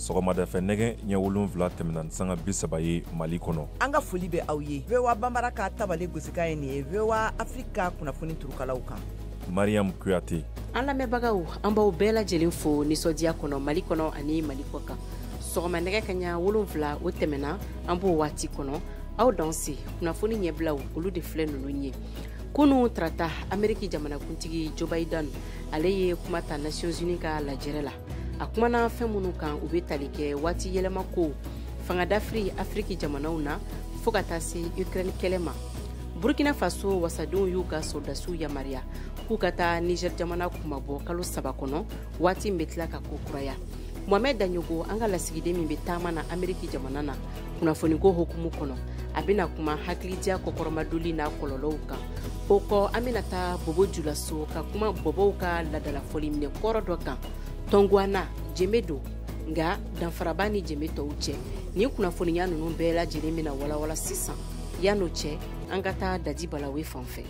Sɔgɔmada fɛ nɛgɛ ɲɛ 7 tɛmɛna ni sanga 30 ye Mali kɔnɔ. An ka foli bɛ aw ye VOA Banbara ka tabale gosikan ye nin ye VOA Afrique ka kunnafoni turukalaw kan. Mariam Kuyate. An lamɛnbagaw, an b'aw bɛɛ lajɛlen fo nisɔndiya kɔnɔ Mali kɔnɔ ani Mali kɔ kan. Sɔgɔma nɛgɛ kaɲa 7 o tɛmɛna, an b'o waati kɔnɔ. Aw danse kunnafoni ɲɛbilaw olu de filɛ ninnu ye. Kunu tarata, Ameriki jamanakuntigi Joe Biden ale ye kuma ta Nations Unies ka lajɛrɛ la. A kumana fɛn minnu kan, u bɛ tali kɛ waati yɛlɛma ko, fanga dafiri Afiriki jamanaw na fo ka taa se Ukraine kɛlɛ ma. Burkina Faso wasadenw y'u ka sɔrɔdasiw yamaruya k'u ka taa Niger jamana kunmabɔ kalo 3 kɔnɔ, waati min bɛ tila ka ko kuraya. Mohamed Daɲogo, an ka lasigiden min bɛ taama na Ameriki jamana na kunnafoniko hukumu kɔnɔ, a bɛna kuma hakilidiya kɔkɔrɔmadoli n'a kɔlɔlɔw kan. O kɔ, an bɛna taa Bobo Julaso ka kuma bɔbɔw ka laadalafɔli minɛ kɔrɔ dɔ kan. Tɔnguana jeme don, nka danfaraba ni jeme tɔw cɛ. Nin kunnafoniya ninnu bɛɛ lajɛlen bɛna walawala sisan. Yan'o cɛ, an ka taa Dadi Balawe fan fɛ.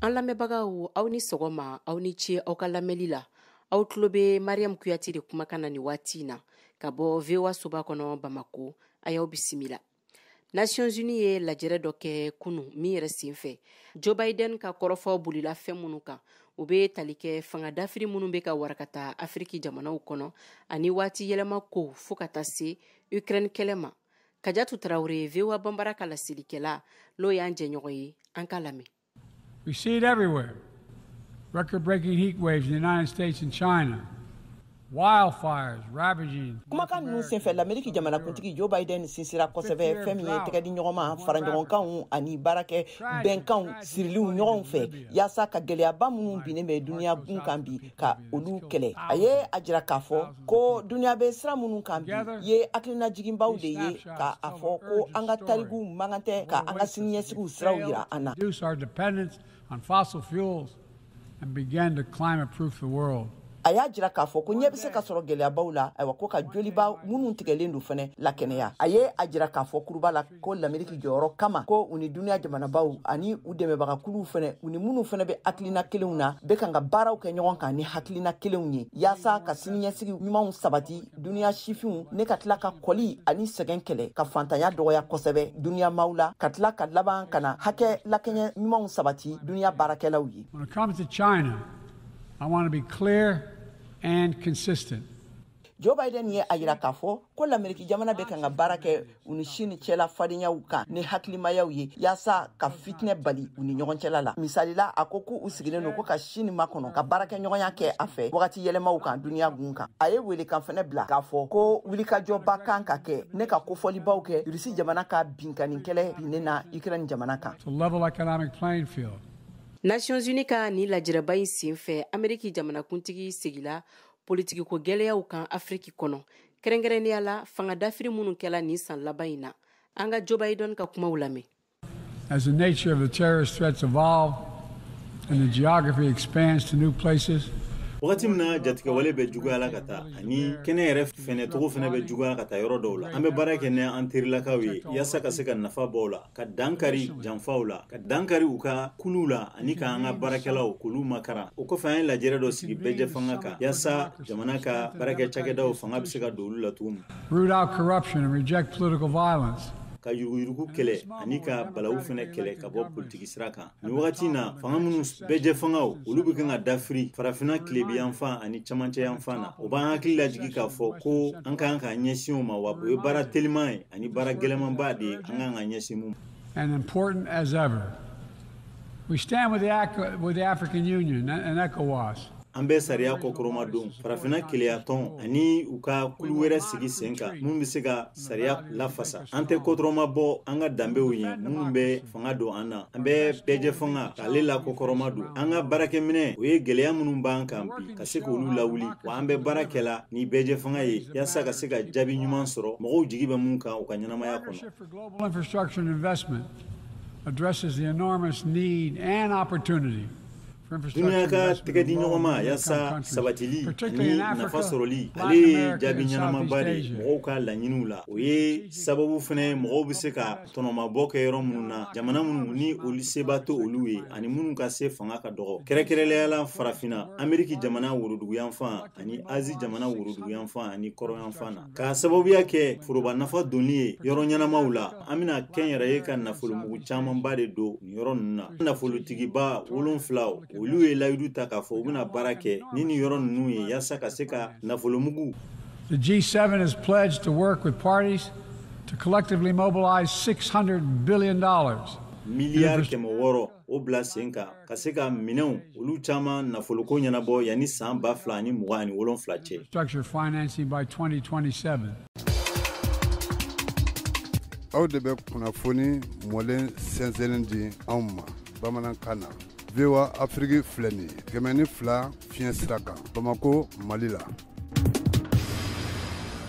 An lamɛnbagaw, aw ni sɔgɔma, aw ni ce aw ka lamɛnli la. Aw tulo bɛ Mariam Kuyate de kumakan na nin waati in na ka bɔ VOA soba kɔnɔ Bamako. A y'aw bisimila. Nations Unies ye lajɛrɛ dɔ kɛ kunu min yɛrɛ senfɛ Joe Biden ka kɔrɔfɔ bolila fɛn minnu kan, u bɛ tali kɛ fanga dafiri minnu bɛ ka warakata Afiriki jamanaw kɔnɔ ani waati yɛlɛma ko fo ka taa se Ukraine kɛlɛ ma. Kajatu Tarawele, VOA Banbara ka laselikɛla, n'o y'an jɛɲɔgɔn ye, an k'a lamɛn. We see it everywhere. Record-breaking heat waves in the United States and China. Wildfires ravaging. Kumakan ninnu senfɛ, Lameriki jamanakuntigi Joe Biden sinsira kosɛbɛ fɛn min ye tɛgɛdiɲɔgɔnma, faraɲɔgɔnkanw ani baarakɛ bɛnkanw siriliw ɲɔgɔn fɛ, yaasa ka gɛlɛyaba minnu binnen bɛ duniya gun kan bi ka olu kɛlɛ. A ye a jira k'a fɔ ko duniya bɛ sira minnu kan bi ye hakilinajiginbaw de ye, ka a fɔ ko an ka tarikuw man kan tɛ ka an ka siniɲɛsigiw siraw yira an na. Reduce our dependence on fossil fuels and begin to climate-proof the world. A y'a jira k'a fɔ ko ɲɛ bɛ se ka sɔrɔ gɛlɛyabaw la, ayiwa, ko ka joliba minnu tigɛlen don fɛnɛ lakɛnɛya. A ye a jira k'a fɔ kuruba la ko Lameriki jɔyɔrɔ kama, ko u ni duniya jamanabaw ani u dɛmɛbagakuluw fɛnɛ, u ni minnu fɛnɛ bɛ hakilina kelenw na, bɛ kan ka baaraw kɛ ɲɔgɔn kan ni hakilina kelenw ye, yaasa ka siniɲɛsigi ɲumanw sabati duniya sifinw ne ka tila ka kɔli ani sɛgɛn kɛlɛ, ka fantanya dɔgɔya kosɛbɛ duniya maaw la, ka tila ka laban ka na hakɛ lakɛɲɛ ɲumanw sabati duniya baarakɛlaw ye. When it comes to China, I want to be clear and consistent. Joe Biden ye a yira k'a fɔ ko Lameriki jamana bɛ kan ka baara kɛ u ni Chine cɛla fadenyaw kan ni hakilimayaw ye, yaasa ka fitinɛ bali u ni ɲɔgɔn cɛla la. Misali la, a ko k'u sigilen don ko ka Chine makɔnɔ ka baarakɛɲɔgɔnya kɛ a fɛ wagati yɛlɛmaw kan duniya gun kan. A ye welekan fɛnɛ bila k'a fɔ ko wulikajɔba kan ka kɛ ne ka kofɔlibaw kɛ Rusi jamana ka binkanni kɛlɛ binnen na Ukraine jamana kan. To level economic playing field. Nations Unies ka nin lajɛrɛba in senfɛ, Ameriki jamanakuntigi segila politikiko gɛlɛyaw kan Afiriki kɔnɔ, kɛrɛnkɛrɛnnenya la fanga dafiri minnu kɛla nin san laban in na. An ka Joe Biden ka kumaw lamɛn. As the nature of the terrorist threats evolve and the geography expands to new places, wagati min na jatigɛwale bɛ juguya la ka taa ani kɛnɛ yɛrɛ fɛnɛtogo fɛnɛ bɛ juguya ka taa yɔrɔ dɔw la, an bɛ baara kɛ ni an terilakaw ye yaasa ka se ka nafa bɔ la, ka dankari janfaw la, ka dankari u ka kuluw la, ani k'an ka baarakɛlaw k'olu makaran. O kɔfɛ, an ye lajɛrɛ dɔ sigi bɛɛjɛ fanga kan, yaasa jamana ka baarakɛ cakɛdaw fanga bɛ se ka don olu la cogo min. Root out corruption and reject political violence. Ka yuruguyurugu kɛlɛ ani ka balawu fɛnɛ kɛlɛ ka bɔ politiki sira kan. Nin wagati na, fanga minnu bɛɛjɛ fangaw olu bɛ kan ka dafiri Farafinna tilebiyanfan ani camancɛ yanfan na, o b'an hakili lajigi k'a fɔ ko an kan k'an ɲɛsin o ma, wa o ye baara teliman ye ani baara gɛlɛmanba de ye an kan ka ɲɛsin mun ma. And important as ever. We stand with the African Union and ECOWAS. An bɛ sariya kɔkɔrɔma don Farafinna keleyatɔn ani u ka kulu wɛrɛ sigi sen kan minnu bɛ se ka sariya lafasa. An tɛ kɔtɔrɔma bɔ an ka danbew ye minnu bɛ fanga don an na. An bɛ bɛɛjɛ fanga k'ale la kɔkɔrɔma don. An ka baarakɛminɛ, o ye gɛlɛya minnu b'an kan bi ka se k'olu lawuli, wa an bɛ baara kɛ la ni bɛɛjɛ fanga ye yaasa ka se ka jaabi ɲuman sɔrɔ mɔgɔw jigi bɛ mun kan u ka ɲɛnamaya kɔnɔ. Global infrastructure and investment addresses the enormous need and opportunity. Duniya ka tɛgɛ di ɲɔgɔn ma yaasa sabatili ani nafa sɔrɔli, ale ye jaabi ɲɛnamaba de ye mɔgɔw ka laɲiniw la. O ye sababu fɛnɛ, mɔgɔw bɛ se ka tɔnɔmabɔ kɛ yɔrɔ minnu na, jamana minnu ni olu seba to olu ye ani minnu ka se fanga ka dɔgɔ, kɛrɛnkɛrɛnnenya la Farafinna, Ameriki jamana woroduguyanfan ani Azi jamana woroduguyanfan ani kɔrɔyanfan na. K'a sababuya kɛ foroba nafa donni ye yɔrɔ ɲɛnamaw la, an bɛna kɛnyɛrɛye ka nafolomugu camanba de don nin yɔrɔ ninnu na. Nafolotigiba 7, olu ye layidu ta k'a fɔ u bɛna baara kɛ ni nin yɔrɔ ninnu ye yaasa ka se ka nafolomugu. The G7 has pledged to work with parties to collectively mobilize $600 billion. Miliyari 600, o bila sen kan ka se ka minɛnw olu caman nafoloko ɲɛnabɔ yanni san 2027 cɛ. Infrastructure financing by 2027. Aw de bɛ kunnafoni mɔlen sɛnsɛnnen di anw ma bamanankan na. VOA Afiriki filɛ nin ye, 102 fiɲɛ sira kan, Bamako, Mali la.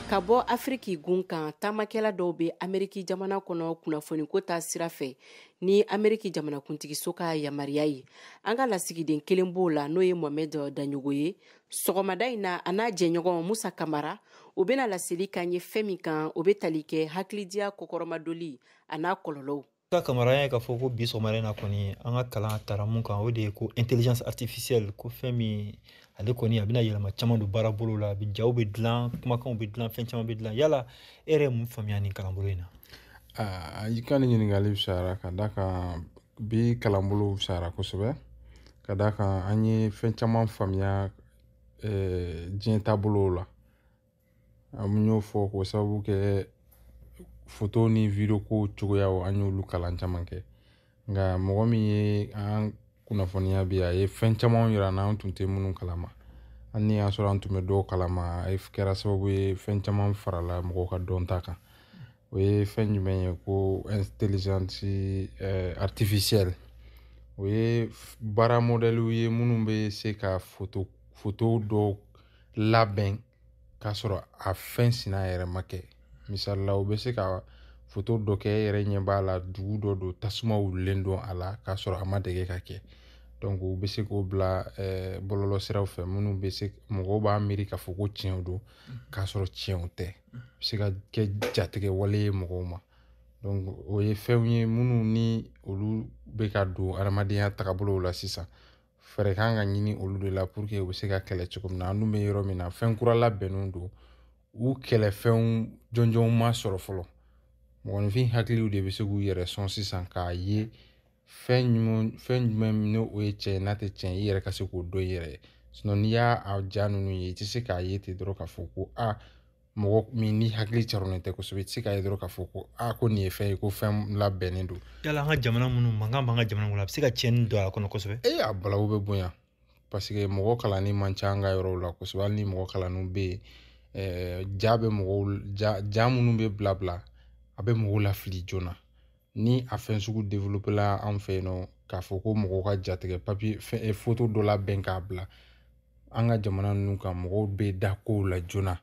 Ka bɔ Afiriki gun kan, taamakɛla dɔw bɛ Ameriki jamana kɔnɔ kunnafoniko ta sira fɛ ni Ameriki jamanakuntigiso ka yamaruya ye. An ka lasigiden kelen b'o la, n'o ye Mohamɛd Daɲogo ye. Sɔgɔmada in na, a n'a jɛɲɔgɔn Musa Kamara, o bɛna laseli k'an ye fɛn min kan, o bɛ tali kɛ hakilidiya kɔkɔrɔmadoli a n'a kɔlɔlɔw. Ka Kamara ye k'a fɔ ko bi sɔgɔmada in na kɔni, an ka kalan tara mun kan, o de ye ko intelligence artificielle, ko fɛn min ale kɔni a bɛna yɛlɛma caman don baara bolo la. A bɛ jaw bɛ dilan, kumakanw bɛ dilan, fɛn caman bɛ dilan. Yala e yɛrɛ ye mun faamuya nin kalanbolo in na? I ka nin ɲininkali fisayara ka da kan bi kalanbolo fisayara kosɛbɛ, ka da kan an ye fɛn caman faamuya diɲɛ taabolow la. An y'o fɔ k'o sababu kɛ foto ni video ko cogoyaw, an y'olu kalan caman kɛ. Nka mɔgɔ min ye an kunnafoniya bi, a ye fɛn caman yira an na an tun tɛ minnu kalama. Hali ni y'a sɔrɔ an tun bɛ dɔw kalama, a kɛra sababu ye fɛn caman farala mɔgɔw ka dɔnta kan. O ye fɛn jumɛn ye? Ko intelligence artificielle, o ye baara modɛliw ye minnu bɛ se ka foto dɔw labɛn k'a sɔrɔ a fɛn sina yɛrɛ ma kɛ. Misali la, u bɛ se ka foto dɔ kɛ, e yɛrɛ ɲɛ b'a la, dugu dɔ don, tasuma wulilen don a la, k'a sɔrɔ a ma dege ka kɛ. Donc u bɛ se k'o bila bɔlɔlɔ siraw fɛ, minnu bɛ se mɔgɔw b'a miiri k'a fɔ ko tiɲɛ don, k'a sɔrɔ tiɲɛw tɛ. A bɛ se ka kɛ jatigɛ wale ye mɔgɔw ma. Donc o ye fɛnw ye minnu ni olu bɛ ka don adamadenya tagabolow la sisan. Fɛɛrɛ kan ka ɲini olu de la pour que u bɛ se ka kɛlɛ cogo min na. An dun bɛ yɔrɔ min na, fɛn kura labɛnnenw don, u kɛlɛfɛnw jɔnjɔnw ma sɔrɔ fɔlɔ. Mɔgɔninfin hakiliw de bɛ se k'u yɛrɛ sɔn sisan k'a ye fɛn jumɛn, fɛn jumɛn n'o o ye tiɲɛ ye, n'a tɛ tiɲɛ, i yɛrɛ ka se k'o dɔn i yɛrɛ ye. Sinon n'i y'a a ja ninnu ye, i tɛ se k'a ye ten dɔrɔn k'a fɔ ko a mɔgɔ min ni hakili caronnen tɛ kosɛbɛ, i tɛ se k'a ye dɔrɔn k'a fɔ ko a ko nin ye fɛn ye, ko fɛn labɛnnen don. Yala an ka jamana minnu mankan b'an ka jamana kɔnɔ, a bɛ se ka tiɲɛni don a kɔnɔ kosɛbɛ? E, a balawu bɛ bonya, parce que mɔgɔ kalanni man ca an ka yɔrɔw la kosɛbɛ. Hali ni mɔgɔ kalanniw bɛ yen, ja bɛ mɔgɔw ja, ja minnu bɛ bila bila, a bɛ mɔgɔw lafili joona. Ni a fɛn sugu développé la an fɛ yen nɔ, k'a fɔ ko mɔgɔw ka jatigɛ papier fɛn foto dɔ labɛn k'a bila an ka jamana ninnu kan, mɔgɔw bɛ da kow la joona.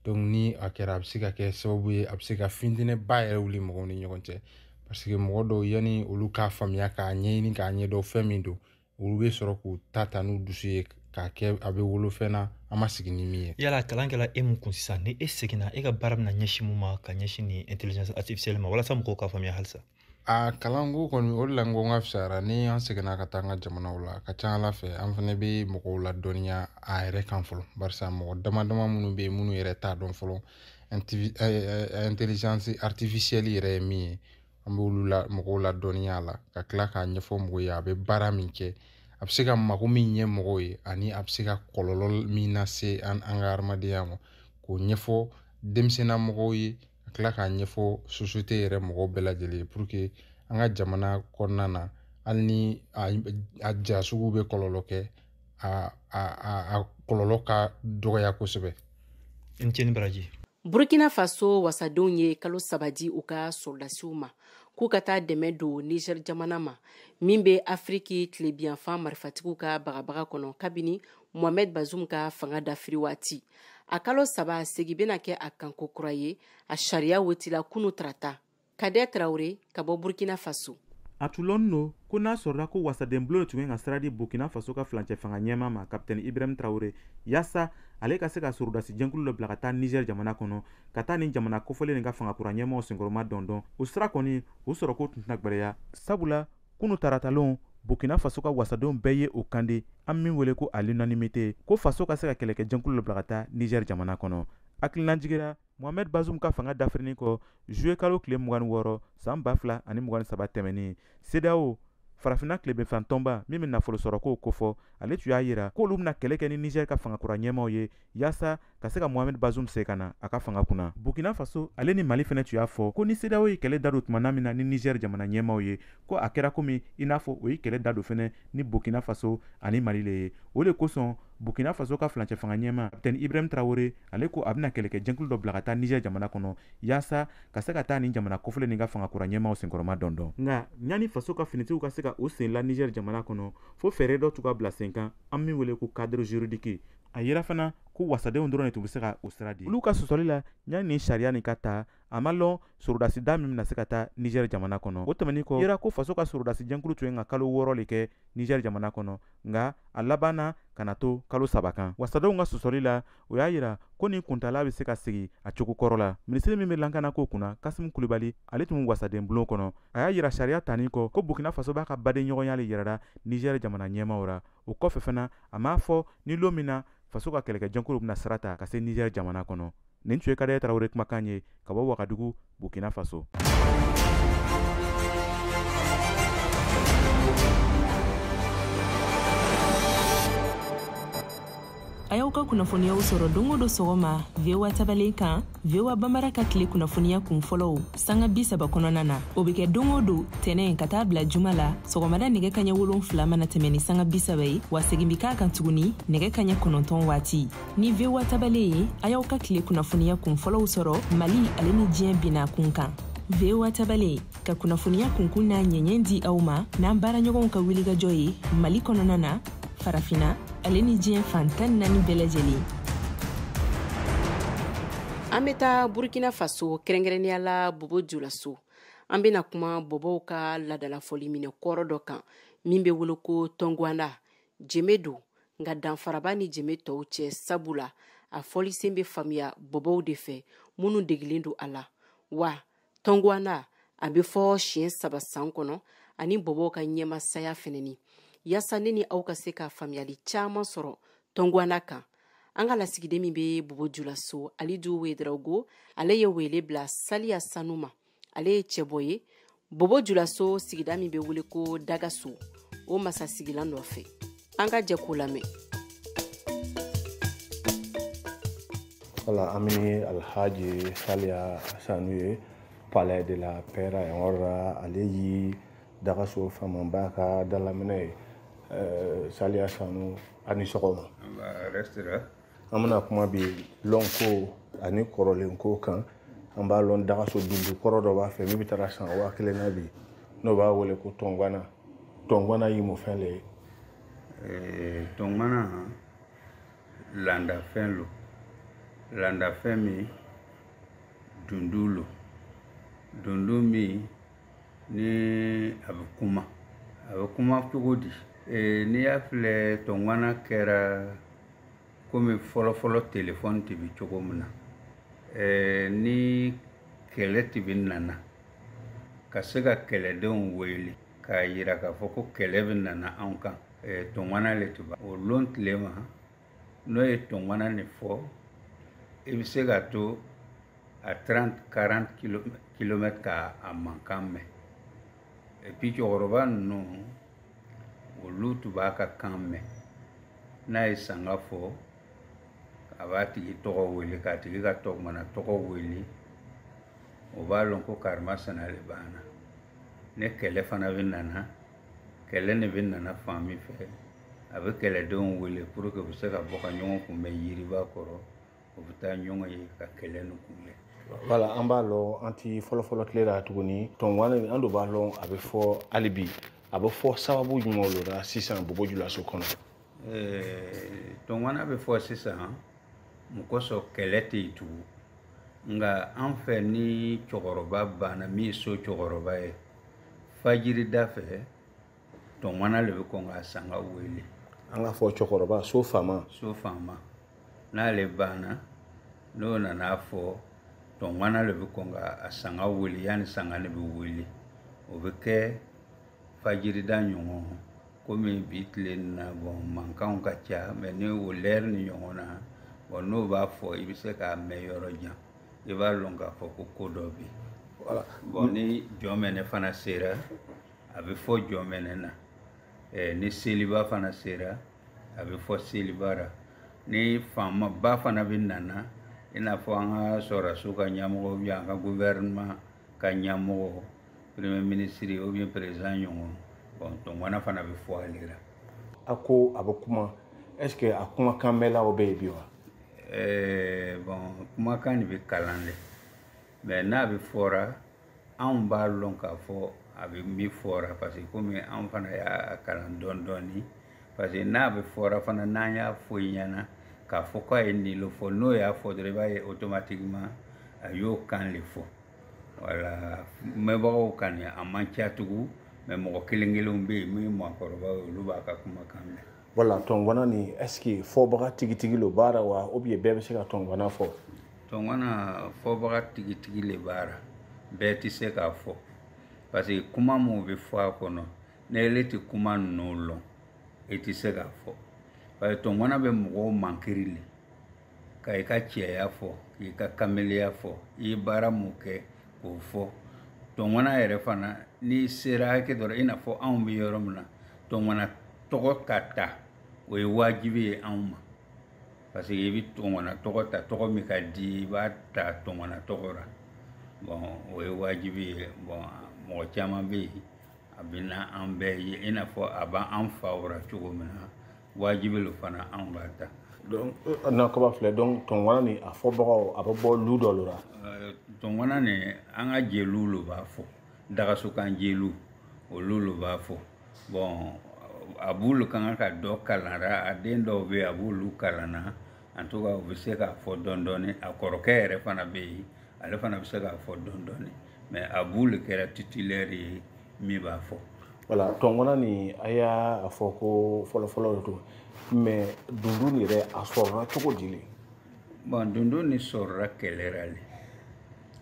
Donc ni a kɛra, a bɛ se ka kɛ sababu ye, a bɛ se ka fitinɛba yɛrɛ wuli mɔgɔw ni ɲɔgɔn cɛ, parce que mɔgɔ dɔw, yanni olu k'a faamuya, k'a ɲɛɲini, k'a ɲɛdɔn fɛn min don, olu bɛ sɔrɔ k'u ta ta n'u dusu ye k'a kɛ a bɛ wolo fɛn na an ma sigi ni min ye. Yala kalan kɛla e mun kun sisan, ni e seginna, e ka baara bɛna ɲɛsin mun ma ka ɲɛsin nin intelligence artificielle ma, walasa mɔgɔw k'a faamuya halisa? A kalanko kɔni, o de la n ko n ka fisayara. Ni an seginna ka taa an ka jamanaw la, a ka ca Ala fɛ an fana bɛ mɔgɔw ladɔnniya a yɛrɛ kan fɔlɔ, barisa mɔgɔ dama dama minnu bɛ yen, minnu yɛrɛ t'a dɔn fɔlɔ intelligence artificielle yɛrɛ ye min ye, an b'olu la mɔgɔw ladɔnniya a la, ka tila k'a ɲɛfɔ mɔgɔw ye a bɛ baara min kɛ, a bɛ se ka mako min ɲɛ mɔgɔw ye, ani a bɛ se ka kɔlɔlɔ min lase an ka adamadenya ma, k'o ɲɛfɔ denmisɛnnin mɔgɔw ye, ka tila k'a ɲɛfɔ société yɛrɛ mɔgɔw bɛɛ lajɛlen ye, pour que an ka jamana kɔnɔna na, hali ni a ja sugu bɛ kɔlɔlɔ kɛ, a kɔlɔlɔ ka dɔgɔya kosɛbɛ. I ni ce ni baraji. Burkina Faso wasadenw ye kalo 3 di u ka sɔrɔdasiw ma k'u ka taa dɛmɛ don Niger jamana ma min bɛ Afiriki tilebiyanfan marifatigiw ka bagabaga kɔnɔ kabini Mohamed Bazoum ka fanga dafiri waati. A kalo 3 segi bɛna kɛ a kanko kura ye, a sariya wotila kunu tarata. Kadɛ Tarawele ka bɔ Burkina Faso. A tun lɔnnen don ko n'a sɔrɔla ko wasadenbulon tun ka sira di Burkina Faso ka filancɛ fanga ɲɛmaa ma, Kapitɛni Ibrahim Traoré, yaasa ale ka se ka sɔrɔdasi jɛnkulu dɔ bila ka taa Niger jamana kɔnɔ, ka taa nin jamana kofɔlen nin ka fangakura ɲɛmaaw senkɔrɔma dɔndɔn. O sira kɔni, o sɔrɔko tun tɛna gwɛlɛya, sabula kunu taratalon Burkina Faso ka wasadenw bɛɛ ye o kandi an min wele ko à l'unanimité, ko faso ka se ka kɛlɛkɛ jɛnkulu dɔ bila ka taa Niger jamana kɔnɔ. Hakilina jigira Mohamed Bazoum ka fanga dafirinin kɔ juillet kalo tile 26 san 2023 tɛmɛnen, CEDEAO farafinna tilebinfan tɔnba min bɛ nafolo sɔrɔkow kofɔ, ale tun y'a yira k'olu bɛna kɛlɛ kɛ ni Niger ka fangakura ɲɛmaaw ye yaasa ka se ka Mohamed Bazoum se ka na a ka fanga kunna. Burkina Faso ale ni Mali fɛnɛ tun y'a fɔ ko ni CEDEAO ye kɛlɛ dadon tuma min na ni Niger jamana ɲɛmaaw ye, ko a kɛra komi i n'a fɔ o ye kɛlɛ dadon fɛnɛ ni Burkina Faso ani Mali le ye. O de kosɔn Burkina Faso ka filancɛ fanga ɲɛmaa Kapitɛni Ibrahim Traoré, ale ko a bɛna kɛlɛkɛ jɛnkulu dɔ bila ka taa Niger jamana kɔnɔ yaasa ka se ka taa nin jamana kofɔlen nin ka fangakura ɲɛmaaw senkɔrɔma dɔndɔn. Nka yanni faso ka finitigiw ka se ka o sen la Niger jamana kɔnɔ, fo fɛɛrɛ dɔ tun ka bila sen kan, an min wele ko cadre juridique. A yira fana ko wasadenw dɔrɔn de tun bɛ se ka o sira di. Olu ka sɔsɔli la, yanni nin sariya nin ka ta, a ma lɔn sɔrɔdasi da min bɛna se ka taa Niger jamana kɔnɔ. O tɛmɛnen kɔ, yira ko faso ka sɔrɔdasi jɛnkulu tun ye ka kalo 6 de kɛ Niger jamana kɔnɔ, nka a labanna ka na to kalo 3 kan. Wasadenw ka sɔsɔli la, o y'a yira ko nin kuntala bɛ se ka sigi a cogo kɔrɔ la. Minisiri min bɛ lakanako kunna, Kasimu Kulibali, ale tun bɛ wasaden bulon kɔnɔ. A y'a yira sariya tanin kɔ ko Burkina Faso b'a ka badenɲɔgɔnya le yirara Niger jamana ɲɛmaaw ra. O kɔfɛ fana, a m'a fɔ ni lon min na faso ka kɛlɛkɛ jɛnkulu bɛna sira ta ka se Niger jamana kɔnɔ. Nin tun ye Kadɛrɛ Tarawele kumakan ye ka bɔ Wagadugu, Burkina Faso. A y'aw ka kunnafoniyaw sɔrɔ don o don sɔgɔma VOA tabalen kan, VOA Bambara ka tile kunnafoniya kun fɔlɔw sanga 30 kɔnɔna na. O bɛ kɛ don o don tɛnɛn ka taa bila juma la sɔgɔmada nɛgɛ kaɲɛ 7 mana tɛmɛ ni sanga 30 ye, wa segin bɛ k'a kan tuguni nɛgɛ kaɲɛ 9 waati. Ni VOA tabalen ye, a y'aw ka tile kunnafoniya kun fɔlɔw sɔrɔ Mali ale ni diɲɛ binna kun kan. VOA tabalen ka kunnafoniya kunkun n'a ɲɛɲɛ di aw ma n'an baaraɲɔgɔnw ka wulikajɔ ye Mali kɔnɔna na, Farafina ale ni diɲɛ fan 14 bɛɛ lajɛlen. An bɛ taa Burkina Faso, kɛrɛnkɛrɛnnenya la Bobo Julaso. An bɛna kuma bɔbɔw ka laadalafɔli minɛ kɔrɔ dɔ kan min bɛ wele ko tɔngwanda. Jeme don, nka danfaraba ni jeme tɔw cɛ, sabula a fɔlisen bɛ faamuya bɔbɔw de fɛ minnu degelen don a la. Wa tɔngwanda a bɛ fɔ siɲɛ 3 san kɔnɔ ani bɔbɔw ka ɲɛmasaya fɛnɛni. Yaasa ne ni aw ka se ka faamuyali caman sɔrɔ tɔngwana kan, an ka lasigiden min bɛ Bobo Julaso, Alidu Wedraogo, ale ye wele bila Saliya Sanu ma. Ale ye cɛbɔ ye Bobo Julaso sigida min bɛ wele ko Dagaso, o masasigilan nɔfɛ. An ka jɛ k'o lamɛn. Wala, an bɛ Alhaji Saliya Sanu ye Palais de la Paix yan yɔrɔ la. Ale ye Dagaso faamaba ka dalaminɛ ye. Saliya Sanu, ani sɔgɔma. An bɛna kuma bi lɔnko ani kɔrɔlenko kan. An b'a lɔn Dagaso dundu kɔrɔ dɔ b'a fɛ min bɛ taara san 1000 na bi, n'o b'a wele ko tɔngwana. Tɔngwana ye mun fɛn le ye? Tɔngwana landafɛn lo, landafɛn min dundu lo, dundu min ni a bɛ kuma. A bɛ kuma cogo di? N'i y'a filɛ, tɔngwana kɛra komi fɔlɔfɔlɔ telefɔni tun bɛ cogo min na. Ni kɛlɛ tun bɛ nana, ka se ka kɛlɛdenw wele k'a yira k'a fɔ ko kɛlɛ bɛ nana anw kan, tɔngwana le tun b'a o lon tile ma. N'o ye tɔngwana nin fɔ, i bɛ se ka to a 30 40 kilomètres k'a mankan mɛn. Et puis cɛkɔrɔba ninnu, olu tun b'a ka kan mɛn. N'a ye sanga fɔ, a b'a tigi tɔgɔ wele, k'a tigi ka tɔgɔmana tɔgɔ wele, o b'a lɔn ko karimasina le b'an na. Ne kɛlɛ fana bɛ nana, kɛlɛ ne bɛ nana fan min fɛ, a bɛ kɛlɛdenw wele pour que u bɛ se ka bɔ ka ɲɔgɔn kunbɛn yiriba kɔrɔ, u bɛ taa ɲɔgɔn ye ka kɛlɛ nin kunbɛn. Wala, an b'a lɔn an ti fɔlɔfɔlɔ tile la tuguni. Tɔngwana an do b'a lɔn a bɛ fɔ hali bi, a bɛ fɔ sababu jumɛn lo la sisan Bobo Julaso kɔnɔ? Tɔngwana bɛ fɔ sisan mun kosɔn? Kɛlɛ tɛ yen tugun. Nka an fɛ, ni cɛkɔrɔba banna, min ye so cɛkɔrɔba ye, Fajirida fɛ, tɔnŋana le bɛ kɔn ka sanga wele. An k'a fɔ cɛkɔrɔba, so faama. So faama, n'ale banna, n'o nana fɔ, tɔnŋana le bɛ kɔn ka a sanga wele. Yanni sanga ne bɛ wele, o bɛ kɛ fajirida ɲɔgɔn. Komi bi tile nin na, bon, mankanw ka ca, mɛ ni o lɛri ni ɲɔgɔn na, bon, n'o b'a fɔ, i bɛ se k'a mɛn yɔrɔ jan, i b'a lɔn k'a fɔ ko ko dɔ bɛ yen. Bon, ni jɔnmɛnɛ fana sera, a bɛ fɔ jɔnmɛnɛ na. Ni seliba fana sera, a bɛ fɔ seliba ra. Ni faamaba fana bɛ nana, i n'a fɔ an ka sɔrɔdasiw ka ɲɛmɔgɔ ou bien an ka gouvernement ka ɲɛmɔgɔ, premier ministre ou bien président ɲɔgɔn, bon, tɔnŋana fana bɛ fɔ ale la. A ko a bɛ kuma, est ce que a kumakan mɛnlaw bɛ yen bi wa? Bon, kumakan nin bɛ kalan de, mais n'a bɛ fɔra, anw b'a lɔn k'a fɔ a bɛ min fɔra, parce que komi anw fana y'a kalan dɔɔni dɔɔni. Parce que n'a bɛ fɔra fana, n'an y'a fɔ i ɲɛna k'a fɔ k'a ye nin le fɔ, n'o y'a fɔ dɔrɔn, i b'a ye automatiquement a y'o kan le fɔ. Wala mɛnbagaw kan a man ca tugun, mais mɔgɔ kelen kelenw bɛ yen min ye maakɔrɔbaw ye, olu b'a ka kumakan mɛn. Voilà, tɔnŋana nin, est ce que fɔbaga tigitigi lo b'a la wa, ou bien bɛɛ bɛ se ka tɔnŋana fɔ? Tɔnŋana, fɔbaga tigitigi le b'a la, bɛɛ tɛ se k'a fɔ, parce que kuma min bɛ fɔ a kɔnɔ, n'ele tɛ kuma ninnu lɔn, i tɛ se k'a fɔ, parce que tɔnŋana bɛ mɔgɔw mankiri le ka i ka cɛya fɔ, k'i ka kameleya fɔ, i ye baara mun kɛ k'o fɔ. Tɔnŋana yɛrɛ fana, n'i sera hakɛ dɔ la, i n'a fɔ anw bɛ yɔrɔ min na, tɔnŋana tɔgɔ ka ta, o ye wajibi ye anw ma, parce que i bɛ tɔnŋana tɔgɔ ta, tɔgɔ min ka di, i b'a ta tɔnŋana tɔgɔ la. Bon, o ye wajibi ye. Bon, mɔgɔ caman bɛ yen, a bɛ na an bɛɛ ye, i n'a fɔ a b'an faw ra cogo min na, wajibi lo fana anw b'a ta. Donc n'a kaba filɛ, donc tɔnŋana nin, a fɔbagaw, a bɛ bɔ lu dɔ la? Tɔnŋana nin, an ka jeliw lo b'a fɔ, dagasokan jeliw, olu lo b'a fɔ. Bon, a b'olu ka kan ka dɔ kalanra, a den dɔw bɛ yen, a b'olu kalanna. En tout cas, u bɛ se k'a fɔ dɔɔni dɔɔni. A kɔrɔkɛ yɛrɛ fana bɛ yen, ale fana bɛ se k'a fɔ dɔɔni dɔɔni, mais a b'olu kɛra titulaire ye min b'a fɔ. Voilà, tɔnŋana nin, a y'a fɔ ko fɔlɔfɔlɔ de don, mais dundun yɛrɛ, a sɔrɔla cogo di le? Bon, dundun nin sɔrɔla kɛlɛ la le.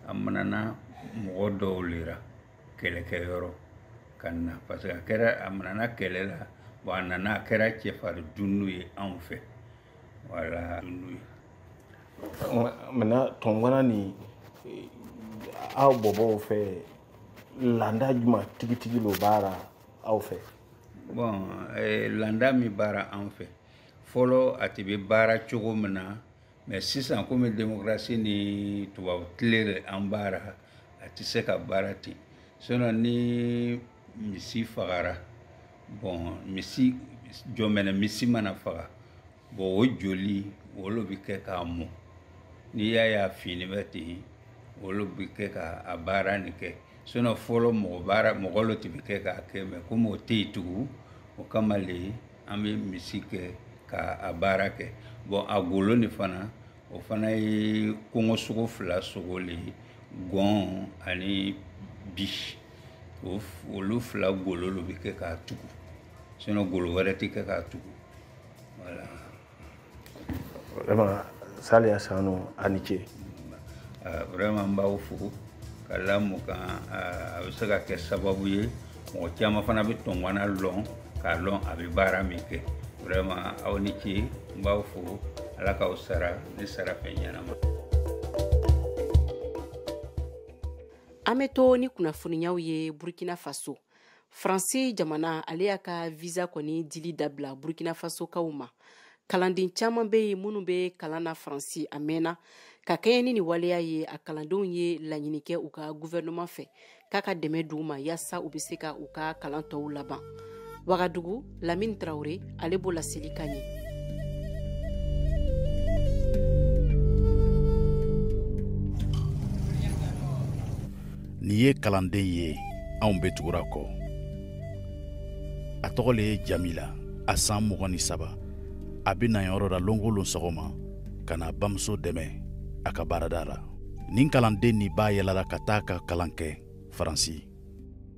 A manana mɔgɔ dɔw le ra kɛlɛkɛyɔrɔ ka na, parce que a kɛra, a manana kɛlɛ la. Bon, a nana, a kɛra cɛfarin dundu ye anw fɛ. Wala, dundu ye. Maintenant, tɔnŋana nin, aw bɔbɔw fɛ, landa jumɛn tigitigi lo b'a la aw fɛ? Bon, landa min baara an fɛ fɔlɔ, a tɛ bɛ baara cogo min na, mais sisan, komi démocratie ni tubabu tile de an baara, a tɛ se ka baara ten. Sinon ni misi fagara, bon, misi jɔnmɛnɛ, misi mana faga, bon, o joli, olu bɛ kɛ k'a mɔ. N'i y'a ye a finni bɛ ten, olu bɛ kɛ ka a baara nin kɛ. Sinon fɔlɔ, mɔgɔ baara, mɔgɔ lo tun bɛ kɛ k'a kɛ, mais komi o tɛ yen tugun, o kama le an bɛ misi kɛ ka a baara kɛ. Bon, a golo nin fana, o fana ye kɔngɔsogo fila sogo le ye, gɔn ani bi, olu fila golo lo bɛ kɛ k'a tugu. Sinon golo wɛrɛ tɛ kɛ k'a tugu. Voilà. Vraiment, Saliya Sanu, a ni ce. Vraiment, n b'aw fo ka la mun kan. A bɛ se ka kɛ sababu ye, mɔgɔ caman fana bɛ tɔnŋana lɔn, k'a lɔn a bɛ baara min kɛ. Vraiment, aw ni ce, n b'aw fo. Ala k'aw sara ni sara fɛn ɲɛnama. An bɛ to ni kunnafoniyaw ye. Burkina Faso, Faransi jamana, ale y'a ka visa kɔni dili dabila Burkina Faso kaw ma. Kalanden caman bɛ yen minnu bɛ kalan na Faransi a mɛnna. Ka kɛɲɛ ni nin waleya ye, a kalandenw ye laɲini kɛ u ka gouvernement fɛ k'a ka dɛmɛ d'u ma, yaasa u bɛ se ka u ka kalan tɔw laban. Wagadugu, Lamini Tarawele, ale b'o laseli ka ɲɛ. Nin ye kalanden ye, anw bɛ tugura kɔ. A tɔgɔ le ye Jamila, a san 23. A bɛ na yɔrɔ la lon o lon sɔgɔma ka na bamuso dɛmɛ a ka baarada la. Nin kalanden nin b'a yɛlɛla ka taa ka kalan kɛ Faransi,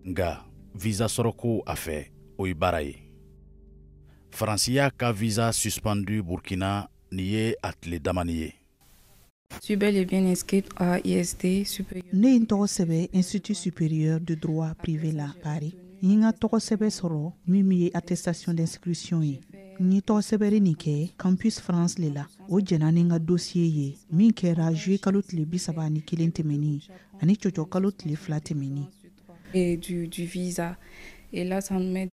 nka Visa sɔrɔko a fɛ, o ye baara ye. Faransi y'a ka visa suspendu Burkina nin ye a tile damani ye. Je suis bel et bien inscrite à ISD supérieur. Ne ye n tɔgɔ sɛbɛ Institut supérieur de droit privé la Paris. N ye n ka tɔgɔ sɛbɛ sɔrɔ min ye attestation d'inscription ye. N ye tɔgɔ sɛbɛri nin kɛ Campus France le la. O jɛnna ni n ka dossier ye min kɛra juillet kalo tile 31 tɛmɛnin ani cɔcɔ kalo tile 2 tɛmɛnin. Et du visa. Et là, ça me met.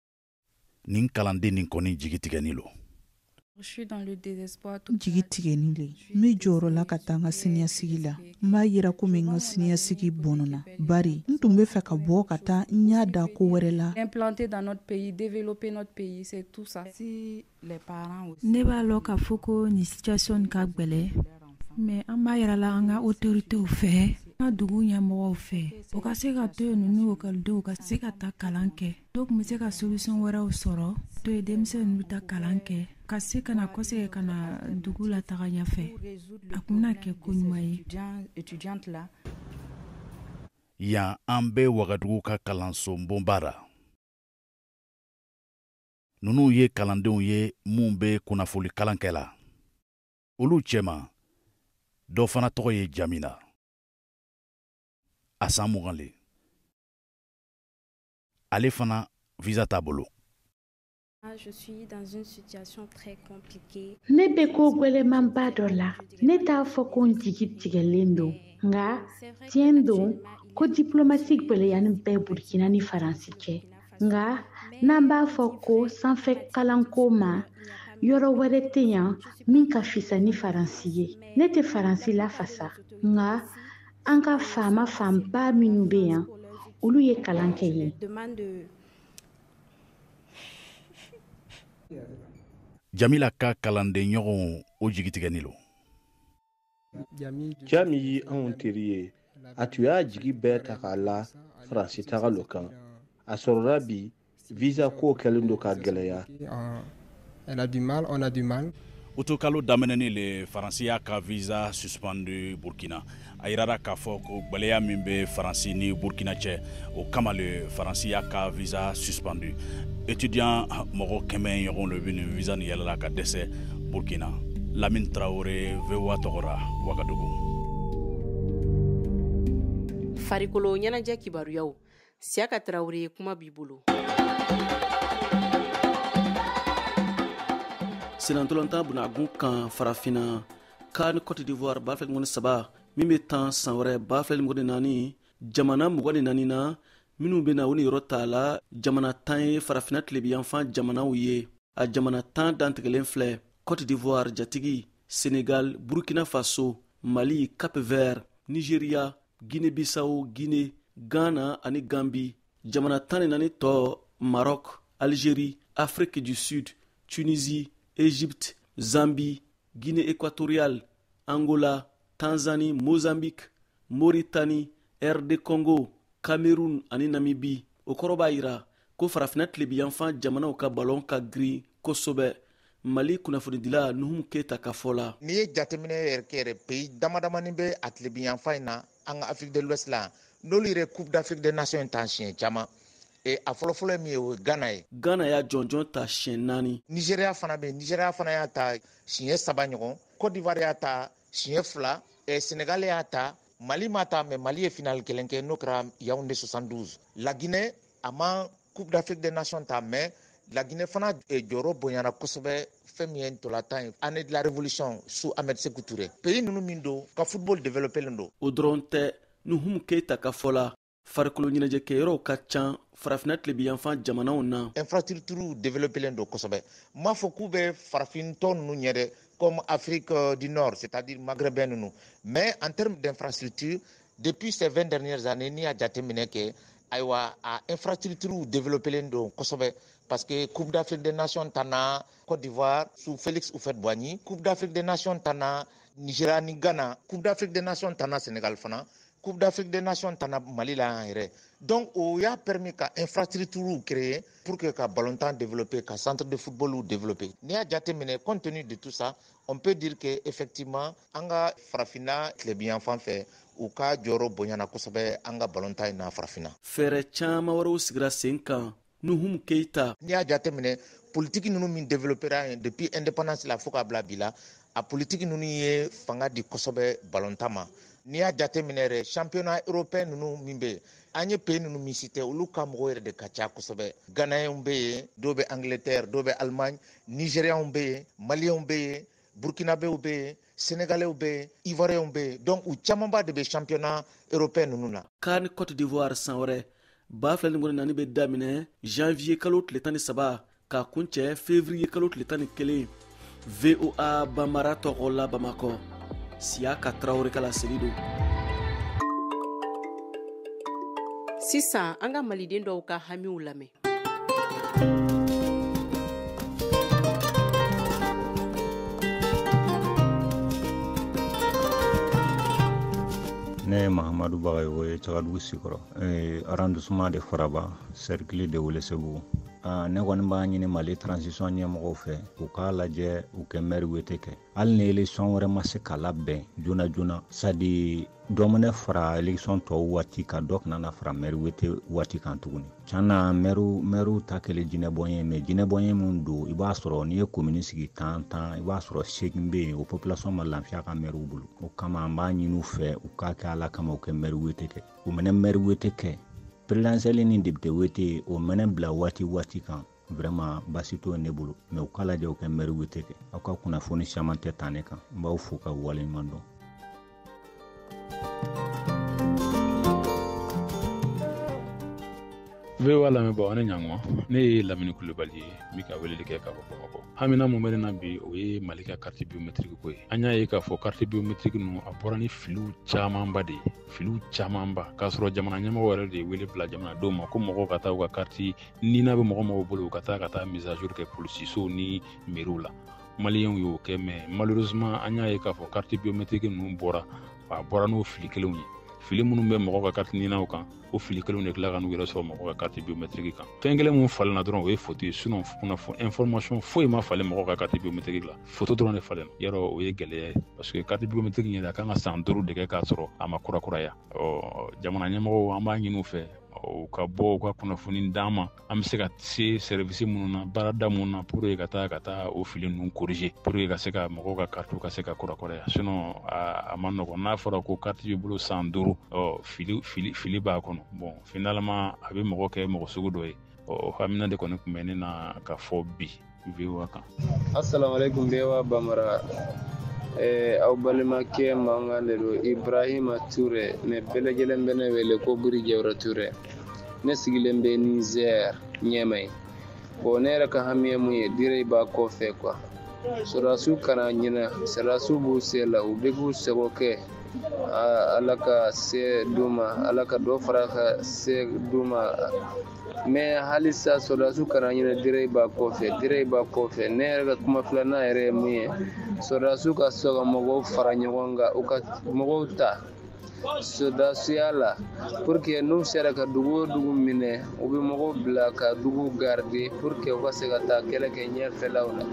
Nin kalanden nin kɔni jigi tigɛni lo. Je suis dans le désespoir. Jigi tigɛni le. N bɛ jɔyɔrɔ la ka taa n ka siniɲɛsigi la. N b'a yira komi n ka siniɲɛsigi bɔnna. Bari n tun bɛ fɛ ka bɔ ka taa n ɲa da ko wɛrɛ la. Implanter dans notre pays, développer notre pays, c'est tout ça. Si les parents aussi. Ne b'a lɔn k'a fɔ ko nin situation ka gwɛlɛ, mais an b'a yira la an ka autorités fɛ, an ka dugu ɲɛmɔgɔw fɛ, o ka se ka to yen ninnu ekɔlidenw ka se ka taa kalan kɛ. Dɔw tun bɛ se ka solution wɛrɛw sɔrɔ to yen denmisɛnnin bɛ taa kalan kɛ ka se ka na kɔsegin ka na dugu lataga ɲɛfɛ. A tun bɛna kɛ ko ɲuman ye. Yan an bɛ Wagadugu ka kalanso bonba la. Ninnu ye kalandenw ye mun bɛ kunnafoni kalan kɛ la. Olu cɛma dɔ fana tɔgɔ ye Jamila. A san 20 le. Ale fana visa t'a bolo. Je suis dans une situation très compliquée. Ne bɛ ko gwɛlɛmanba dɔ la. Ne t'a fɔ ko n jigi tigɛlen don, nka tiɲɛ don ko diplomasi gwɛlɛyani bɛ Burkina ni Faransi cɛ. Nka n'an b'a fɔ ko sanfɛ kalanko ma, yɔrɔ wɛrɛ tɛ yan min ka fisa ni Faransi ye. Ne tɛ Faransi lafasa, nka an ka faama fanba minnu bɛ yan, olu ye kalan kɛ yen. Jamila ka kalanden ɲɔgɔnw o jigi tigɛni lo. Jami ye anw teri ye. A tun y'a jigi bɛɛ ta k'a la Faransi taga lo kan. A sɔrɔla bi visa ko kɛlen don ka gɛlɛya. Elle a du mal, on a du mal. Utukalo daminɛni le Faransi y'a ka visa suspendu Burkina. A yirara k'a fɔ ko gwɛlɛya min bɛ Faransi ni Burkina cɛ, o kama le Faransi y'a ka visa suspendu. Étudiant mɔgɔ 100 ɲɔgɔn le bɛ nin visa nin yɛlɛla ka dɛsɛ Burkina. Lamine Traoré, VOA tɔgɔ la, Wagadugu. Farikolo ɲɛnajɛ kibaruyaw. Siaka Traoré, kuma b'i bolo. Senantɔlɔntan bunagun kan Farafinna CAN Côte d'Ivoire 2023 min bɛ tan san wɛrɛ 2024 jamana 24 na minnu bɛ na o niyɔrɔ t'a la jamana 10 ye Farafinna tilebiyanfan jamanaw ye. A jamana 10 dantigɛlen filɛ: Côte d'Ivoire jatigi, Sénégal, Burkina Faso, Mali, Cap Vert, Nigeria, Guinée-Bissau, Guinée, Ghana ani Gambie. Jamana 14 tɔ: Maroc, Algérie, Afrique du Sud, Tunisie, Égypte, Zambie, Guinée équatoriale, Angola, Tanzanie, Mozambique, Mauritanie, RD Congo, Cameroun ani Namibie. O kɔrɔ b'a yira ko Farafinna tilebiyanfan jamanaw ka balon ka girin kosɛbɛ. Mali kunnafonidila Nuhum Keyita ka fɔ la: N'i ye jateminɛ yɛrɛ kɛ yɛrɛ, pays damadamani bɛ a tilebiyanfan in na an ka Afrique de l'Ouest la, n'olu yɛrɛ Coupe d'Afrique des Nations ta siɲɛ caman. A fɔlɔfɔlɔ ye min ye, o ye Ghana ye. Ghana y'a jɔnjɔn ta siɲɛ 4. Nigeria fana bɛ yen, Nigeria fana y'a ta siɲɛ 3 ɲɔgɔn. Côte d'Ivoire y'a ta siɲɛ 2, Sénégal y'a ta, Mali ma ta, mais Mali ye finale kelen kɛ, n'o kɛra Yaoundé 72. La Guinée a ma Coupe d'Afrique des Nations ta, mais la Guinée fana jɔyɔrɔ bonyana kosɛbɛ fɛn min ye ntolantan ye, année de la révolution sous Ahmed Sékou Touré. Pays ninnu min don ka football développé len don. O dɔrɔn tɛ, Nuhum Keyita ka fɔ la, farikolo ɲɛnajɛkɛyɔrɔw ka ca Farafinna tilebiyanfan jamanaw na. Infrastructure développé len don kosɛbɛ. N m'a fɔ k'u bɛ farafintɔ ninnu ɲɛ dɛ, comme Afrique du Nord, c'est-à-dire maghrébin ninnu, mais en termes d'infrastructure, depuis ces 20 dernières années, n'i y'a jateminɛ kɛ, ayiwa, a infrastructure développé len don kosɛbɛ, parce que Coupe d'Afrique des Nations tana Côte d'Ivoire sous Félix Houphouët-Boigny, Coupe d'Afrique des Nations tana Nigeria ni Ghana, Coupe d'Afrique des Nations tana Sénégal fana. Coupe d'Afrique des Nations tana Mali la yan yɛrɛ. Donc o y'a permis ka infrastructure créer pour que ka ballontan développer, ka centre de football développer. N'i y'a jateminɛ, compte tenu de tout ça, on peut dire que effectivement an ka farafinna tilebinyanfan fɛ, u ka jɔyɔrɔ bonyana kosɛbɛ an ka ballontan in na farafinna. Fɛɛrɛ caman wɛrɛw sigira sen kan. Nuhum Keita. N'i y'a jateminɛ, politiki ninnu min développera depuis indépendance la fo k'a bila bi la, a politiki ninnu ye fanga di kosɛbɛ ballontan ma. N'i y'a jateminɛ yɛrɛ, championnat européen ninnu min bɛ yen, an ye pays ninnu min cité, olu ka mɔgɔw yɛrɛ de ka ca kosɛbɛ. Ghanéens bɛ yen, dɔw bɛ Angleterre, dɔw bɛ Allemagne, Nigériens bɛ yen, Maliens bɛ yen, Burkinabéw bɛ yen, Sénégalais bɛ yen, Ivoiriens bɛ yen. Donc u camanba de bɛ championnat européen ninnu na. CAN Côte d'Ivoire san wɛrɛ 2024 bɛ daminɛ janvier kalo tile 13 k'a kuncɛ février kalo tile 11. VOA Bambara tɔgɔ la Bamakɔ, Siyaka Tarawele ka laseli don. Sisan an ka maliden dɔw ka hamiw lamɛn. Ne ye Mahamadu Bagayogo ye, Cagadugu Sikɔrɔ, arrondissement de Faraba, cercle de Welesebugu. Ne kɔni b'a ɲini Mali transition ɲɛmɔgɔw fɛ, u k'a lajɛ u kɛ maire wete kɛ. Hali ni élection wɛrɛ ma se ka labɛn joona joona, c'est-à-dire dɔ mana fara élection tɔw waati kan, dɔ kana na fara maire wete waati kan tuguni. Tiɲɛ na, maire ta kɛlen jinɛbɔn ye, mais jinɛbɔn ye mun don, i b'a sɔrɔ n'i ye commune sigi 10 10, i b'a sɔrɔ 8 bɛ yen, o population ma lafiya ka maire bolo. O kama an b'a ɲini u fɛ, u k'a kɛ Ala kama, u kɛ maire wete kɛ. U mɛnɛ maire wete kɛ, présidentielle ni député wete, o mɛnɛ bila waati waati kan, vraiment basi t'o ne bolo, mais u k'a lajɛ u kɛ maire wete kɛ. Aw ka kunnafoni caman tɛ ta ne kan. N b'aw fo ka waleɲuman dɔn. VOA lamɛnbaaw, ne ɲankuma, ne ye Lamini Kulubali ye, n bɛ ka weleli kɛ ka bɔ Bamakɔ. Hamina mun bɛ ne na bi, o ye Mali ka carte biométrique ko ye. An y'a ye k'a fɔ carte biométrique ninnu, a bɔra ni filiw camanba de ye, filiw camanba, k'a sɔrɔ jamana ɲɛmɔgɔ yɛrɛ de ye wele bila jamanadenw ma ko mɔgɔw ka taa u ka carte nina bɛ mɔgɔ mɔgɔ bolo, u ka taa mise à jour kɛ polisisow ni mairies la. Maliyɛnw y'o kɛ, mais malheureusement an y'a ye k'a fɔ carte biométrique ninnu bɔra, a bɔra n'o fili kelenw ye. Fili minnu bɛ mɔgɔw ka carte ninaw kan, o fili kelenw de tila ka n'u yɛrɛ sɔrɔ mɔgɔw ka carte biométrique kan. Fɛn kelen mun falenna dɔrɔn, o ye photo ye, sinon kunnafoni information foyi ma falen mɔgɔw ka carte biométrique la, photo dɔrɔn de falenna. Yarɔ, o ye gɛlɛya ye, parce que carte biométrique yɛrɛ a kan ka san 5 de kɛ k'a sɔrɔ a ma kurakuraya. Jamana ɲɛmɔgɔw, an b'a ɲini u fɛ u ka bɔ u ka kunnafoni d'an ma, an bɛ se ka se service minnu na, baarada minnu na, pour que ka taa o fili ninnu corriger, pour que ka se ka mɔgɔw ka carte ka se ka kurakuraya. Sinon a ma nɔgɔn, n'a fɔra ko carte b'i bolo san 5, fili b'a kɔnɔ. Bon, finalement a bɛ mɔgɔ kɛ mɔgɔ sugu dɔ ye. O hamina de kɔni tun bɛ ne na ka fɔ bi VOA kan. Assalamu alaikum VOA Bambara. Aw balimakɛ mankan de don, Ibrahima Ture, mais bɛɛ lajɛlen bɛ ne wele ko Buri Jawara Ture. Ne sigilen bɛ Niger Ɲɛmɛ. Bon, ne yɛrɛ ka hami ye mun ye, dire b'a kɔfɛ quoi. Sɔrɔdasiw kana ɲinɛ, sɔrɔdasiw b'u se la, u bɛ k'u sago kɛ. Ala ka se d'u ma, Ala ka dɔ fara ka se d'u ma. Mais halisa sɔrɔdasiw kana ɲinɛ, dire b'a kɔfɛ, dire b'a kɔfɛ. Ne yɛrɛ ka kuma filanan yɛrɛ ye mun ye, sɔrɔdasiw ka sɔn ka mɔgɔw fara ɲɔgɔn kan, u ka mɔgɔw ta sɔrɔdasiya la, pour que n'u sera ka dugu o dugu minɛ, u bɛ mɔgɔw bila ka dugu garder, pour que u ka se ka taa kɛlɛ kɛ ɲɛfɛlaw la,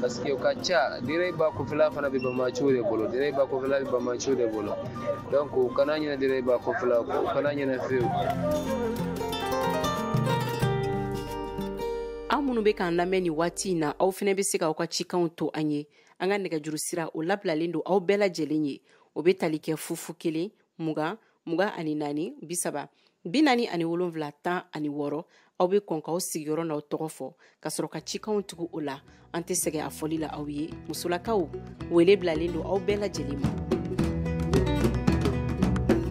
parce que u ka ca. Dire ba kɔfɛla fana bɛ bamaciw de bolo, dire ba kɔfɛla bɛ bamaciw de bolo. Donc u kana ɲinɛ dire ba kɔfɛla kɔ, u kana ɲinɛ fiyewu. Aw minnu bɛ k'an lamɛn nin waati in na, aw fana bɛ se k'aw ka cikanw to an ye. An ka nɛgɛjuru sira, o labilalen don aw bɛɛ lajɛlen ye. O bɛ tali kɛ 0 0 1 20 24 30 47 16. Aw bɛ kɔn k'aw sigiyɔrɔ n'aw tɔgɔ fɔ ka sɔrɔ ka cikanw tugu o la. An tɛ sɛgɛn a fɔli la aw ye. Musolakaw, wele bilalen don aw bɛɛ lajɛlen ma.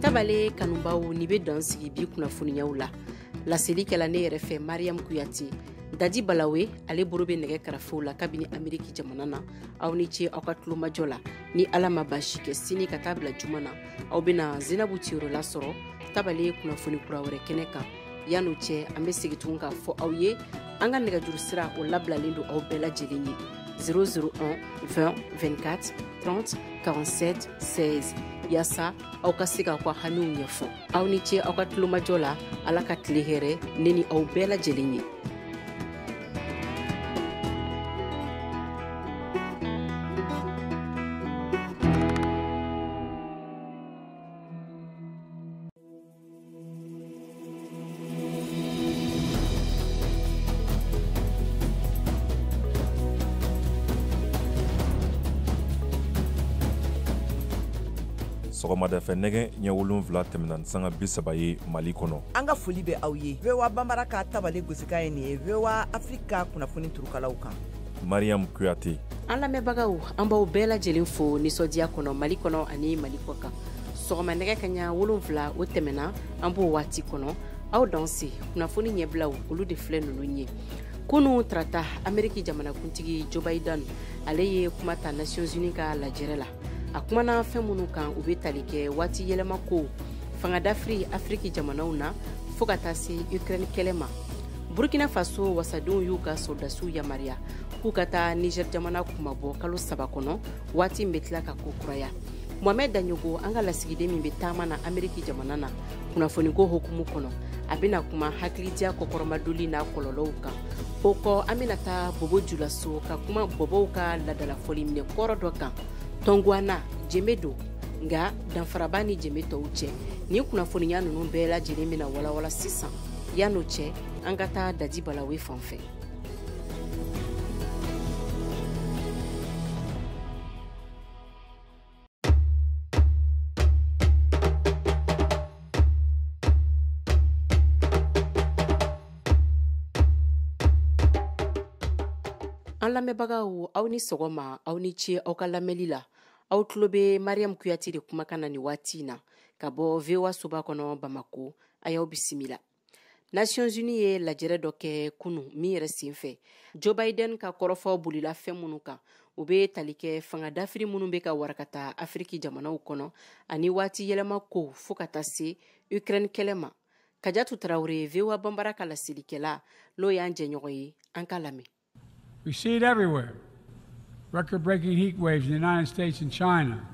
Tabale kanubaw, ni bɛ dan sigi bi kunnafoniyaw la. Laseli kɛla ne yɛrɛ fɛ, Mariam Kuyate. Dadi Balawe, ale bolo bɛ nɛgɛ karafew la kabini Ameriki jamana na. Aw ni ce aw ka tulomajɔ la. Ni Ala ma baasi kɛ, sini ka taa bila juma na, aw bɛna Zenabu Ciyɔrɔ lasɔrɔ tabale kunnafoni kura wɛrɛ kɛnɛ kan. Yan'o cɛ, an bɛ segin tugun k'a fɔ aw ye, an ka nɛgɛjuru sira, o labilalen don aw bɛɛ lajɛlen ye. 001 20 24 30 47 16 yaasa aw ka se k'aw ka hamiw ɲɛfɔ. Aw ni ce aw ka tulomajɔ la. Ala ka tile hɛrɛ ne ni aw bɛɛ lajɛlen ye. Sɔgɔmadafɛ nɛgɛ ɲɛ 7 tɛmɛna ni sanga 30 ye Mali kɔnɔ. An ka foli bɛ aw ye. VOA Bambara ka tabale gosikan ye nin ye VOA Afrique ka kunnafoni turukalaw kan. Mariam Kuyate. An lamɛnbagaw, an b'aw bɛɛ lajɛlen fo nisɔndiya kɔnɔ Mali kɔnɔ ani Mali kɔ kan. Sɔgɔma nɛgɛ kaɲa 7 o tɛmɛna, an b'o waati kɔnɔ. Aw danse kunnafoni ɲɛbilaw olu de filɛ ninnu ye. Kunu tarata, Ameriki jamanakuntigi Joe Biden ale ye kuma ta Nations Unies ka lajɛrɛ la. A kumana fɛn minnu kan, u bɛ tali kɛ waati yɛlɛma ko, fanga dafiri Afiriki jamanaw na, fo ka taa se Ukraine kɛlɛ ma. Burkina Faso wasadenw y'u ka sɔrɔdasiw yamaruya k'u ka taa Niger jamana kumabɔ kalo 3 kɔnɔ, waati min bɛ tila ka ko kuraya. Mohamed Daɲogo, an ka lasigiden min bɛ taama na Ameriki jamana na kunnafoniko hukumu kɔnɔ, a bɛna kuma hakilidiya kɔkɔrɔmadoli n'a kɔlɔlɔw kan. O kɔ, an bɛna taa Bobo Julaso ka kuma bɔbɔw ka laadalafɔli minɛ kɔrɔ dɔ kan. Tɔnguana jeme don, nka danfaraba ni jeme tɔw cɛ. Nin kunnafoniya ninnu bɛɛ lajɛlen bɛna walawala sisan. Yan'o cɛ, an ka taa Dadi Balawe fan fɛ. An lamɛnbagaw, aw ni sɔgɔma, aw ni ce aw ka lamɛnli la. Aw tulo bɛ Mariam Kuyate de kumakan na nin waati in na ka bɔ VOA soba kɔnɔ Bamako. A y'aw bisimila. Nations Unies ye lajɛrɛ dɔ kɛ kunu min yɛrɛ senfɛ, Joe Biden ka kɔrɔfɔ bolila fɛn minnu kan, u bɛ tali kɛ fanga dafiri minnu bɛ ka warakata Afiriki jamanaw kɔnɔ ani waati yɛlɛma ko, fo ka taa se Ukraine kɛlɛ ma. Kajatu Tarawele, VOA Bambara ka laselikɛla, n'o y'an jɛɲɔgɔn ye, an ka lamɛn. We see it everywhere. Record-breaking heat waves in the United States and China.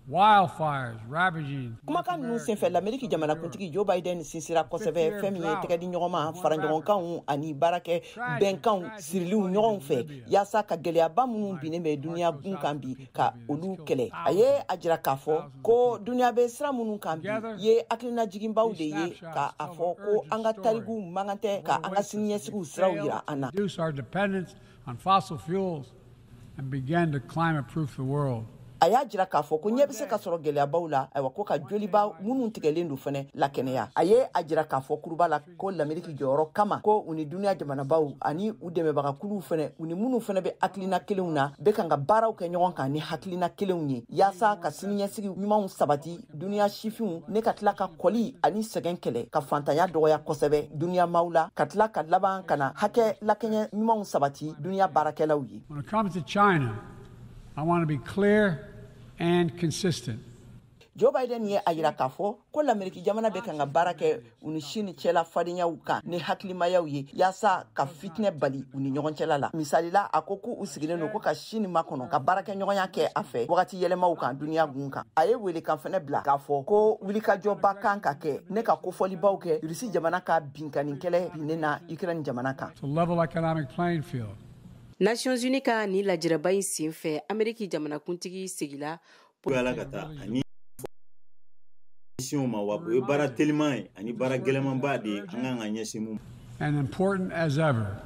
Wildfires ravaging. Kumakan ninnu senfɛ, Lameriki jamanakuntigi Joe Biden sinsira kosɛbɛ fɛn min ye tɛgɛdi ɲɔgɔnma, fara ɲɔgɔnkanw ani baarakɛ bɛnkanw siriliw ɲɔgɔn fɛ, yaasa ka gɛlɛyaba minnu binnen bɛ duniya gun kan bi, ka olu kɛlɛ. A ye a jira k'a fɔ ko duniya bɛ sira minnu kan bi ye hakilinajiginbaw de ye, ka a fɔ ko an ka tarikuw man kan tɛ ka an ka siniɲɛsigiw siraw yira an na. Reduce our dependence on fossil fuels and begin to climate-proof the world. A y'a jira k'a fɔ ko ɲɛ bɛ se ka sɔrɔ gɛlɛyabaw la, ayiwa, ko ka joliba minnu tigɛlen don fɛnɛ lakɛnɛya. A ye a jira k'a fɔ kuruba la ko Lameriki jɔyɔrɔ kama, ko u ni duniya jamanabaw ani u dɛmɛbagakuluw fɛnɛ, u ni minnu fɛnɛ bɛ hakilina kelenw na, bɛ kan ka baaraw kɛ ɲɔgɔn kan ni hakilina kelenw ye, yaasa ka siniɲɛsigi ɲumanw sabati duniya sifinw, ne ka tila ka kɔli ani sɛgɛn kɛlɛ, ka fantanya dɔgɔya kosɛbɛ duniya maaw la, ka tila ka laban ka na hakɛ lakɛɲɛ ɲumanw sabati duniya baarakɛlaw ye. When it comes to China, I want to be clear and consistent. Joe Biden ye a yira k'a fɔ ko Lameriki jamana bɛ kan ka baara kɛ u ni Sini cɛla fadenyaw kan ni hakilimayaw ye, yaasa ka fitinɛ bali u ni ɲɔgɔn cɛla la. Misali la, a ko k'u sigilen don ko ka Sini makɔnɔ ka baarakɛɲɔgɔnya kɛ a fɛ wagati yɛlɛmaw kan duniya gun kan. A ye welekan fɛnɛ bila k'a fɔ ko wulikajɔba kan ka kɛ ne ka kofɔlibaw kɛ Rusi jamana ka binkanni kɛlɛ binnen na Ukraine jamana kan. To level economic playing field. Nations Unies ka nin lajɛrɛba in senfɛ, Ameriki jamanakuntigi segila ala ka taa ani ɲɛsin ma, wa o ye baara teliman ye ani baara gɛlɛmanba de ye an kan ka ɲɛsin mun And important as ever.